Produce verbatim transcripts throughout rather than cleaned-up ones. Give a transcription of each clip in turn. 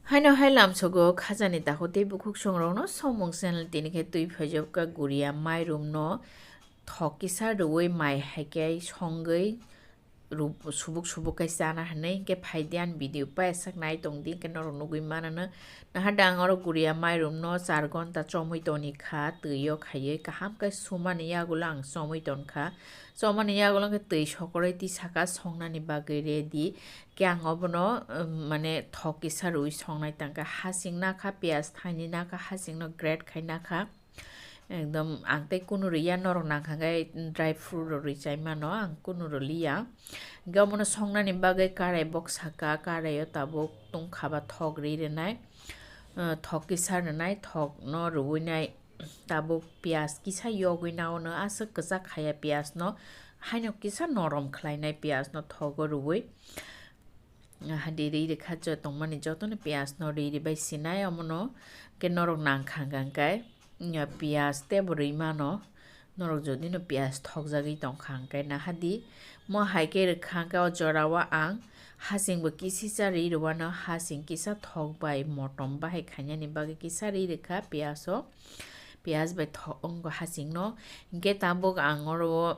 Haino hai lamsogo khajani takhuk tei bukhuk songrokno Somung channel tini khe twi phaijak kha guria mairum no thok kisa rwui mai hai khe songwi ru-, subuk subuk khe chana hinwi hinkhe phai di ani video paisa nai tong di hinkhe norok nugui manano. Naha da ang oro guria mairum no char gonta chomui toni kha twi o khaiwi kaham khe sumani yagulo ang chomui ton kha. Chomani yagulo khe twi sokoroi twi saka songnani bagwi ready. Khe ang obono, um, mane thok kisa rwi songnai tangkha, hasing nakha, piyaj thaini nakha, hasing no grate khai nakha. Ekdom ang tei kunu rwya, norok nangkha khe dry fruit rok rwi chai mano, ang kunu rwliya. Hinkhe omono songnani bagwi karai bok saka, karai o tabuk tungkha ba thok rwi rwnai, uh, thok kisa rwnai, thok no rwui nai. Tabuk piyaj kisa yogwi nao no aswk kwchak khaya piyaj no, haino kisa norom khlainai piyaj no thogo rwui. Hadi rwi rwkha jo tongmani jotono piyaj no rwi rwbai sinai omono, khe norok nangkha hwnkha hwnkhe piyaj teibo rwi mano, norok jodi no piyaj thokjagwi tongkha hwnkhe nahadi. Mo hai khe rwkha hwnkhe o jora o ang hasing bo kisicha rwi rwano, hasing kisa thok bai motom bahai khainani bagwi kisa rwi rwkha piyaj o. Piyaj bai thok wngkha hasing no. Hinkhe tabuk ang oro o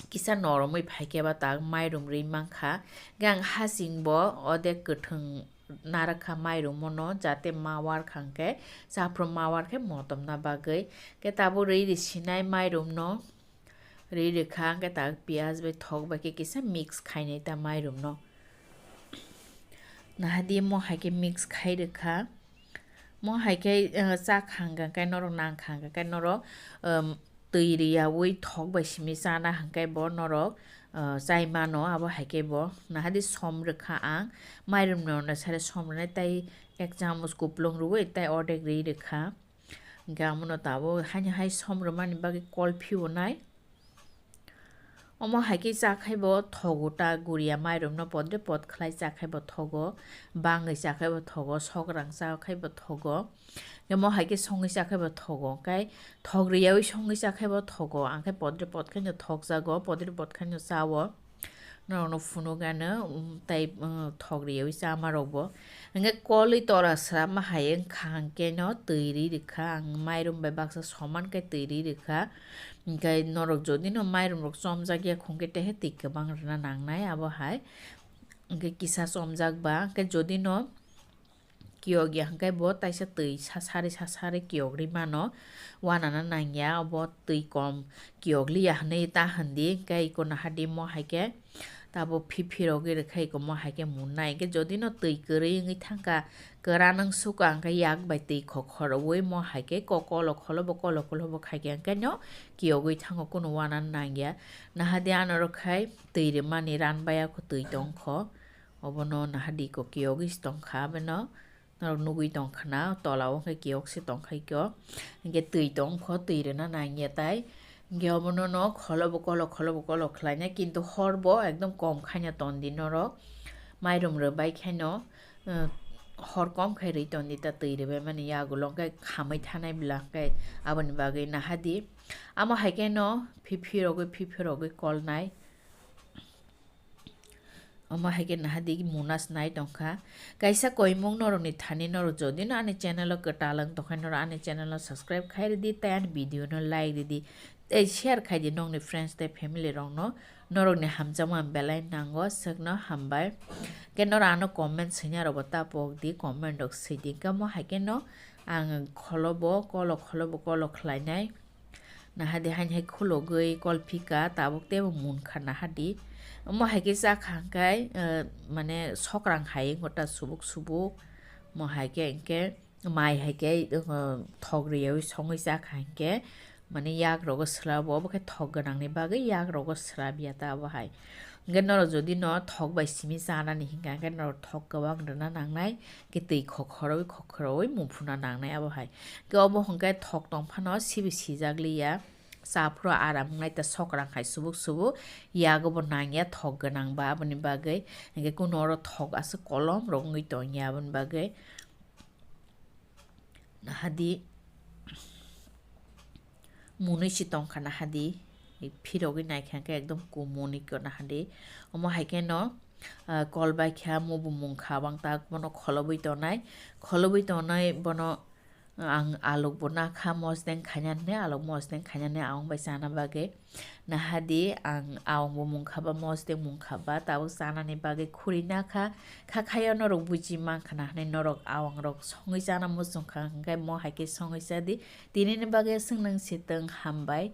kisa noromwi phai khe ba tak mairum rwi mankha. Hinkhe ang hasing bo odek kwthwng narwkha mairum o no, jate ma warkha hinkhe, saphuru ma warkhe motomna bagwi. Hinkhe tabuk rwi rwsinai mairum no rwi rwkha, hinkhe tak piyaj bai thok bai khe kisa mix khainai ta mairum no. Nahadi mo hai khe mix khai rwkha. Mo hai khe, eh, cha khang khe norok nang khang khe norok, um, twi rwyaui thok bai simi chana hwnkhe bo norok, eh, chai mano, abo hai khe bo. Nahadi som rwkha ang, mairum no sare som rwnai tei ek chamuch kuplung rwui tei ordek rwi rwkha. Hinkhe amono tabuk haino hai som rwmani bagwi kol phiyonai. Omo hai khe cha khai bo thogo ta guria mairum no podre pod khlai cha khai bo thogo, bangwi cha khai bo thogo, sokrang cha khai bo thogo. Omo hai khe songwi cha khai bo thogo, kai thok rwyaui songwi cha khai bo thogo, ang khe podre pod khe no thok jago, podre pod khe no cha o. Norokno phunukgano, um, tei, um, thok rwyaui chama rokbo. Hinkhe kolwi tora srapma hai wngkha, hinkhe no twi rwi rwkha, ang mairum bai baksa soman khe twi rwi rwkha. Hinkhe norok jodi no mairum rok chomjak ya khungkhe tehe twi kwbang rwna nangnai abo hai. Hinkhe kisa chomjak ba, hinkhe jodi no kiyok ya hwnkhe bo taisa twi sasari sasari kiyok rwi mano, wanana nangya, obo twi kom kiyok liya hwnwi ta hwndi, hwnkhe iko nahadi mo hai khe tabuk phiphi rogwi rwkha, iko mo hai khe munnai, hwnkhe jodi no twi kwrwi wngwi thangkha, kwran wng sukha, hwnkhe yak bai twi khokhorwi mo hai khe ko-, kolo kholo bo kolo kholo bo khai khe, hwnkhe no kiyogwi thango, kunu wanana nangya, nahadi ano rwkhai twi rwmani ran baya kho twi tongkho. Obono nahadi ko kiyogwi se tongkha, abeno norok nugwi tongkha na, tola o khe kiyok se tongkha iko. Hinkhe twi tongkho, twi rwna nangya tai. Hinkhe obono no kholo bo kolo, kholo bo kolo khlaina, kintu hor bo ekdom kom khaina tondi norok. Mairum rwbai khaino, eh, hor kom khai rwi tondi ta twi rwbai mani yagulo, hinkhe khamwi thanai bwla, hinkhe aboni bagwi nahadi. Amo hai khe no phiphi rogwi, phiphi rogwi kolnai. Omo hai khe nahadi muna se nai tongkha. Kaisa koimung norokni thani norok jodi no ani channel o kwtal wng tongkha norok ani channel o subscribe khai rwdi tei ani video no like rwdi tei share khai di nokni friends tei family rok no. Norokni hamjakma belai nango, swkno hambai. Khe norok ano comment swina rokbo ta pok di, comment rok swi di. Khe omo hai khe no ang kholo bo kolo, kholo bo kolo khlai nai. Nahadi haini hai khulogwi kolphika tabuk teibo munkha nahadi. Omo hai khe chakha hwnkhe, eh, mane sokrang hai wngkha ta subuk subuk. Omo hai khe hwnkhe mai hai khe, eh, thok rwyaui songwi chakha hwnkhe mane yak rogo swlabo, obo khe thok gwnangni bagwi yak rogo swlabya ta obo hai. Hwnkhe norok jodi no thok bai simi chanani hwnkha hwnkhe norok thok kwbang rwna nangnai, khe twi khokhorwi khokhorwi muphuna nangnai abo hai. Khe obo hwnkhe thok tong phano sibi sijak liya, cha phuru aram wngnai ta sokrang hai subuk subuk, yago bo nangya thok gwnang ba aboni bagwi, hwnkhe kunu oro thok aswk kolom rok wngwi tongya aboni bagwi. Nahadi munui si tongkha nahadi, phirogwi naikha khe ekdom kumun iko nahadi. Omo hai khe no ah, kol bai kha, mo bo mung kha, bang tak bono kholobwi tonai, kholobwi tonai bono ang alok bo nakha mosdeng khainani, alok mosdeng khainani awang bai chana bagwi. Nahadi ang awang bo mung khaba, mosdeng mung khaba, tabuk chanani bagwi khuri nakha. Kha khayo norok buji mankha na hwnwi norok awang rok songwi chana muchung kha, hwnkhe mo hai khe songwi chadi. Tinini bagwi swngnang sitwng hambai.